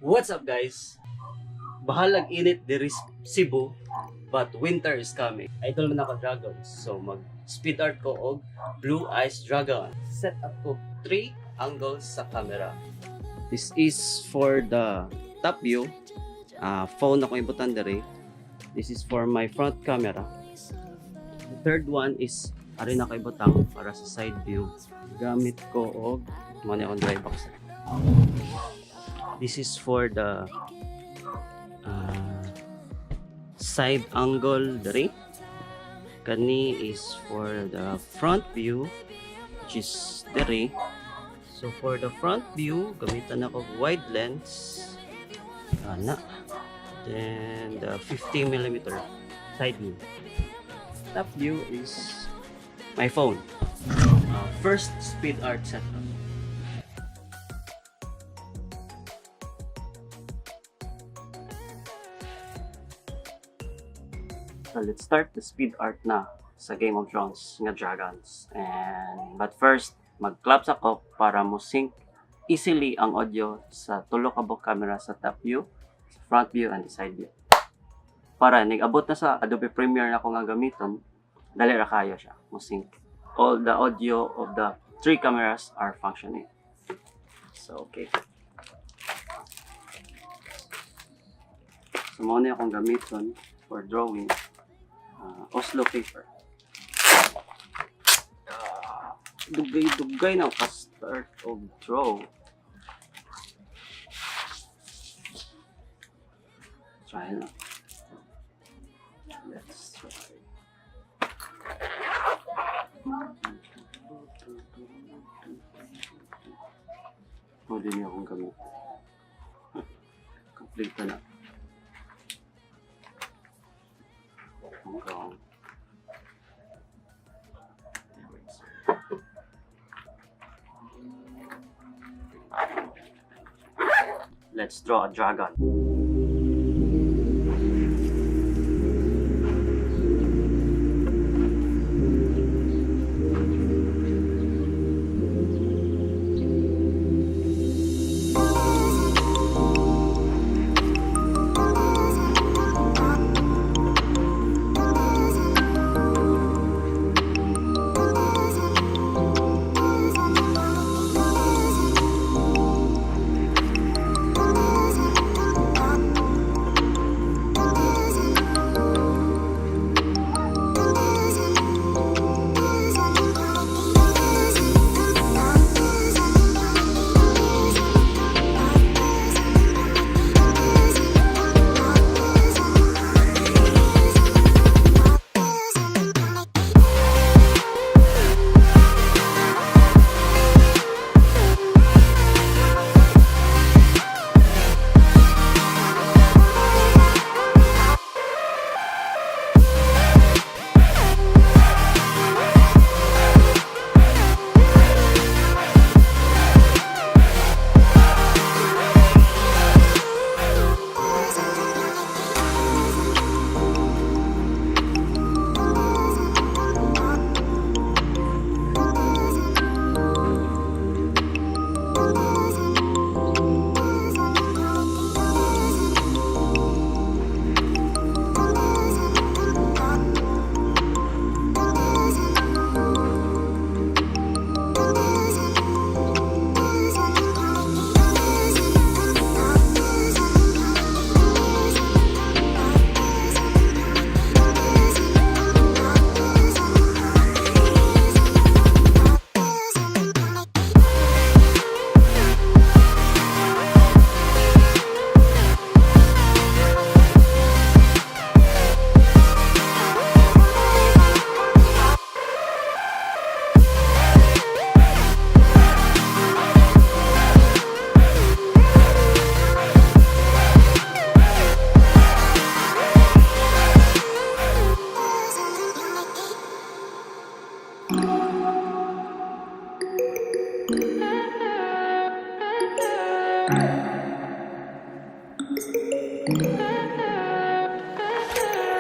What's up, guys? Bahalag init diri sa Cebu, but winter is coming. Idol man ako dragons, so mag speed art ko og Blue Eyes Dragon. Set up ko three angles sa camera. This is for the top view. Phone ako ibutan diri. This is for my front camera. The third one is ari na ko ibutang para sa side view. Gamit ko og mo ni akong dry box. This is for the side angle diri. Kani is for the front view, which is diri. So for the front view, gamitan ako og wide lens. Ana. Then the 50 mm side view. Top view is my phone. First speed art setup. So let's start the speed art na sa Game of Thrones nga dragons. And but first, mag-claps ako para mo sync easily ang audio sa tulo ka buok camera, sa top view, sa front view, and the side view. Para nag-abot na sa Adobe Premiere na ako nga gamiton, dali ra kayo siya mo sync. All the audio of the three cameras are functioning. So okay. So mao na akong gamiton for drawing, Oslo paper. Dugay-dugay na ka start og draw. Try na. Let's try. Pwede niya akong gamit. Complete na. Hanggang. Wait. Let's draw a dragon.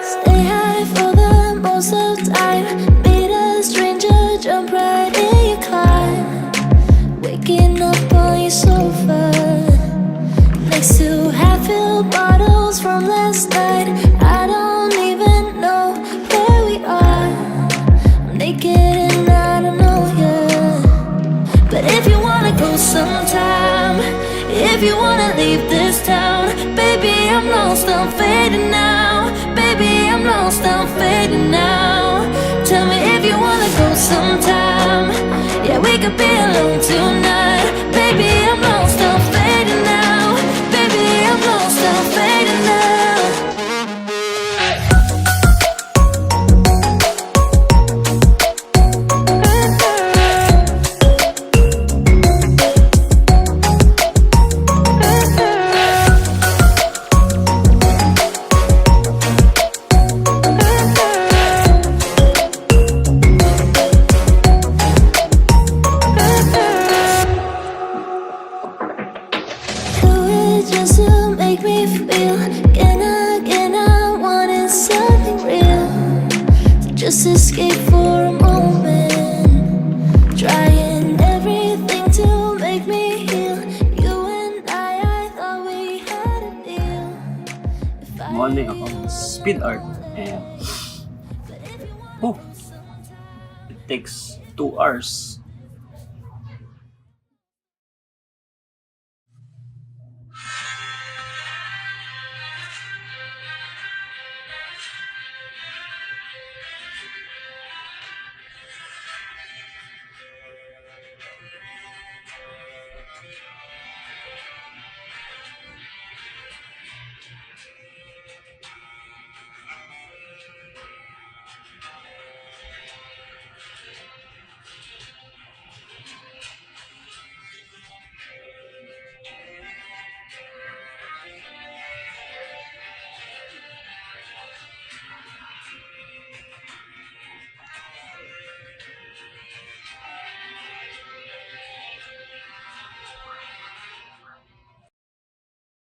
Stay high for the most of time. Meet a stranger, jump right in. if you wanna leave this town. Baby, I'm lost, I'm fading now. Baby, I'm lost, I'm fading now. Tell me if you wanna go sometime. Yeah, we could be alone tonight. Baby, I'm lost, I'm fading now. Baby, I'm lost, I'm fading now. Do it just to make me feel again, again. I wanted something real. To just escape for a moment. Trying everything to make me heal. You and I thought we had a deal. If I Mao ni akong speed art and, oh, it takes 2 hours.